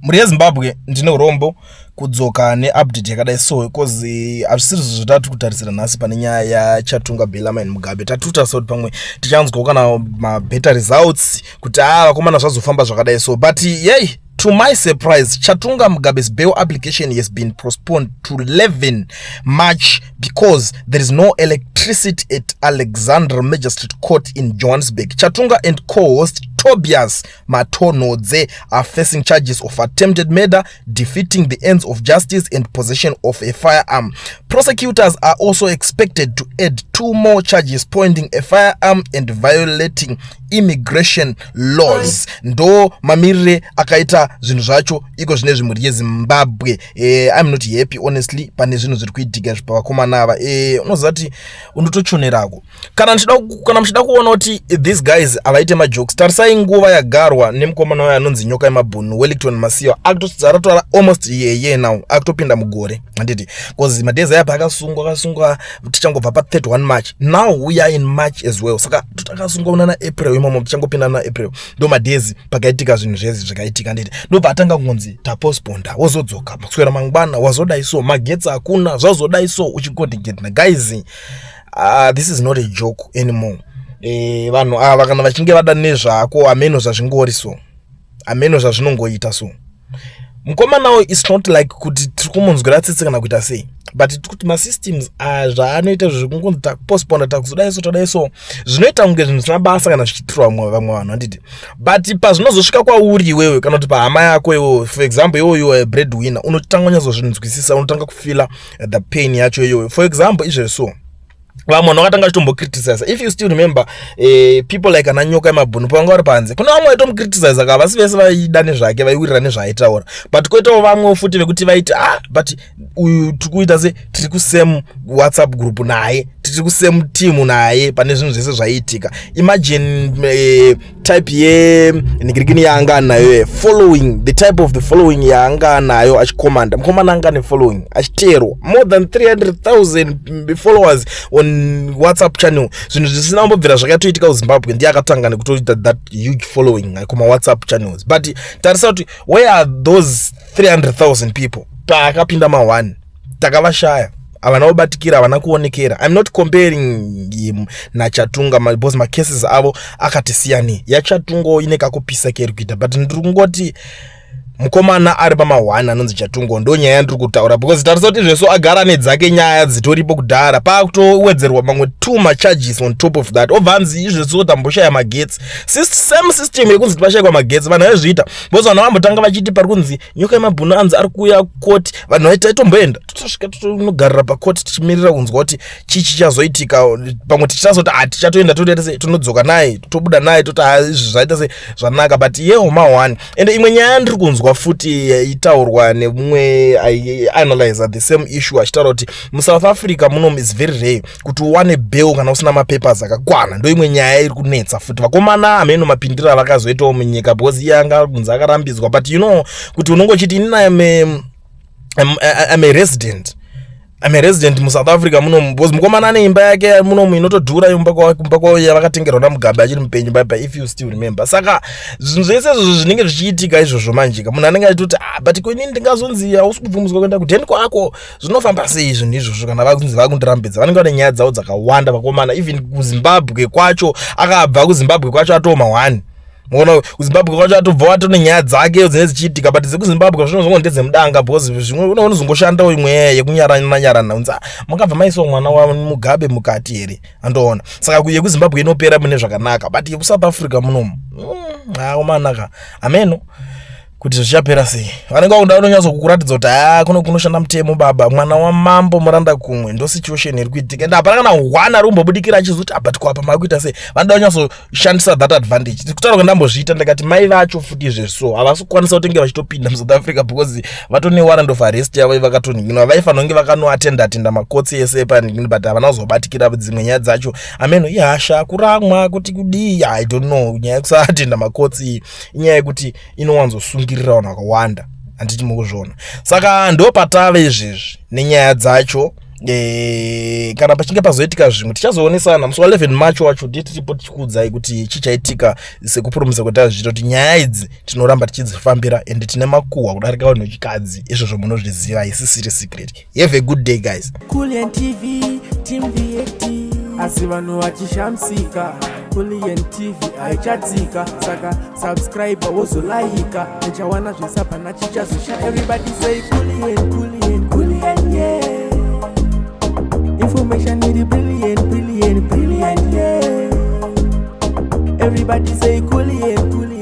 Mhuri yeZimbabwe, ndine urombo kudzoka neupdate yakadai so, because hazvisiri zvo zvatati kutarisira nhasi pane nyaya yaChatunga Bellarmine Mugabe. Tati kutarisa kuti pamwe tichanzwawo kana mabetter results kuti aa vakomana zvazofamba zvakadai so, but yei, to my surprise, Chatunga Mugabe's bail application has been postponed to 11 March because there is no electricity at Alexandra Magistrate Court in Johannesburg. Chatunga and co-host Tobias Matonhodze are facing charges of attempted murder, defeating the ends of justice and possession of a firearm. Prosecutors are also expected to add two more charges, pointing a firearm and violating immigration laws. Ndo mamirire akaita zvinhu zvacho iko zvinezvi, mhuri yeZimbabwe. I'm not happy, honestly, pane zvinhu zviri kuitika pavakomana ava. Unoziva kuti unotochonerako kana muchida kuona kuti these guys havaite majokes. Tarisai nguva yagarwa nemukomana wayo anonzi Nyoka yemabhunu, Wellington Masiwa. Akutozara almost year now, akutopinda mugore, handiti? Because madays aya paakasungwa, akasungwa tichangobva pa31 March. Now we are in March as well, saka takasungwa una naApril imomo, tichangopinda naApril. Ndo madays pakaitika zvinhu zvezi zvakaitika, handiti? Ndobva atanga kungonzi tapostponda, wozodzoka kuswera mangwana, wazodai so, magetsi hakuna, zvazodai so, uchigodhigedna. Guys, this is not a joke anymore. Vanhu ava kana vachinge vada nezvako, hameno zvazvingori so, hameno zvazvinongoita so. Mukomanawo, it's not like kuti tiri kumunzwira tsitsi kana kuita sei, but kuti masystems zvaanoita zvekungonzi tapostponda, takuzodai so, tadai so, zvinoita kunge zvinhu zvisina basa kana zvichiitirwa vamwe vanhu, handiti? But pazvinozosvika kwauri iwewe kana kuti pahama yako iwewe, for example, iwewe you are bread winner, unotanga unyatsozvinzwisisa, unotanga kufeela the pain yacho iyoyo. For example, izvezvi so, vamwe vanhu vakatanga vachitombocriticize, if you still remember, people like ana Nyoka yemabhunu pavanga vari panze, kune vamwe vaitomucriticize ka, vasi vese vaida nezvake, vaiwirira nezvaaitaura, but koitawo vamwe futi vekuti vaiti, "Ah, but uyu tiri kuita se tiri kusame WhatsApp group naye, tiri kusame team naye pane zvinhu zvese zvaiitika." Imagine type yenhingirikini yaanga anayo, following, the type of the following yaanga anayo achikomanda. Mukomana anga ane following, achiteerwa, more than 300,000 followers on WhatsApp channel, zvinhu zvisina kumbobvira zvakatoitika kuZimbabwe. Ndiye akatanga nekutoita that huge following kumawhatsapp channels. But tarisa kuti where are those 300,000 people paakapinda ma1? Takavashaya, havana kubatikira, havana kuonekera. I'm not comparing him naChatunga because macases avo akati siyanei. YaChatunga ine kakupisa keri kuita, but ndiri kungoti mukomana ari pama1 anonzi Chatunga, ndo nyaya yandiri kutaura, because tarisa kuti zveso agara nedzake nyaya dzitoripo kudhara, paakutowedzerwa mamwe two macharges on top of that. Obva anzi izveso tamboshaya magetsi. Same system yekunzi tipashayikwa magetsi, vanhu vaizviita, because vanhu vambotanga vachiti pari kunzi Nyoka yemabhunu anzi ari kuuya koti, vanhu vaiti taitomboenda, totosvika, totonogarira pakoti, tichimirira kunzwa kuti chii chichazoitika. Pamwe tichazoti ha, tichatoenda, totoita sei, tonodzoka naye, tobuda naye, toti ha, izvi zvaita sei, zvanaka. But yewo ma1. Ende imwe nyaya yandiri kunzwa futi itaurwa nemumwe aianalyza the same issue, achitaura kuti muSouth Africa munomu is very rare kuti uwane bail kana usina mapapers akakwana. Ndo imwe nyaya iri kunetsa futi vakomana. Hameno mapindiro avakazoitawo munyika, because iye anga kunzi akarambidzwa, but you know kuti unongochiti inini I'm a resident muSouth Africa munomu, because mukomana ane imba yake munomu inotodhura, imba kumba kwavo yavakatengerwa naMugabe achiri mupenyu baba, if you still remember. Saka zvinhu zvese izvozvo zvinenge zvichiitika izvozvo manjika, munhu anenge achitoti, "Ah, but ko inini ndingazonzi hausi kubvumidzwa kuenda kudheni kwako, zvinofamba sei zvinhu izvozvo kana vakunzi vakundirambidza?" Vanenge vane nyaya dzavo dzakawanda vakomana. Even kuZimbabwe kwacho, akabva kuZimbabwe kwacho atoma one. Muona kuZimbabwe kwacho atobva watone nyaya dzake dzinenge dzichiitika, but dzekuZimbabwe zvinozongo ndedzemudanga, because zvimwe unozongoshandawo imwe yekunyarana nyarana, unzi, "Ah, makabva maisawo mwana waMugabe mukati here?" Andoona. Saka yekuZimbabwe inopera mune zvakanaka, but yekuSouth Africa munomu, aomanaka, ameno kuti zvichapera sei. Vanenge vakuda kunonyatsokukuratidza kuti haa, kuno kunoshanda mutemo baba, mwana wamambo muranda kumwe. Ndo situation iri kuitika, ende hapana kana one ari kumbobudikira achizoti, "Ah, but kwapa makuita sei?" Vanoda kunyatsoshandisa that advantage. Kutaura kwandambozviita, ndakati mai vacho futi izvezvo havasi kukwanisa kutenge vachitopinda muSouth Africa because vatone warrant of arrest yavo vakatonhinginwa. Vaifanira kunge vakanoatenda atenda makotsi ese panhingini, but havana kuzobatikira dzimwe nyaya dzacho. Ameno, ihasha, kuramwa, kuti kudii, I don't know. Nyaya yekusaatenda makotsi inyaya yekuti inowanzosungirira vanhu vakawanda, handiti mukuzviona? Saka ndo patave izvezvi nenyaya dzacho. Kana pachinge pazoitika zvimwe, tichazoonesana musi wa11 March wacho. Ndiye tiripo tichikuudzai kuti chichaitika sekupromisa kuti azviita, kuti nyaya idzi tinoramba tichidzifambira ende tine makuhwa kudarika vanhu vechikadzi. Izvozvo munozviziva, isisiri secret. Have a good day, guys. Kulian TV, Team React. Asi vanhu vachishamisika, Kulian TV haichatsika. Saka subscribe, wozolaika, uchawana zvisapana chichazosha. Everybody say Kulian, Kulian, Kulian, yeah. Information iri brilliant, brilliant, brilliant, yeah. Everybody say Kulian, Kulian.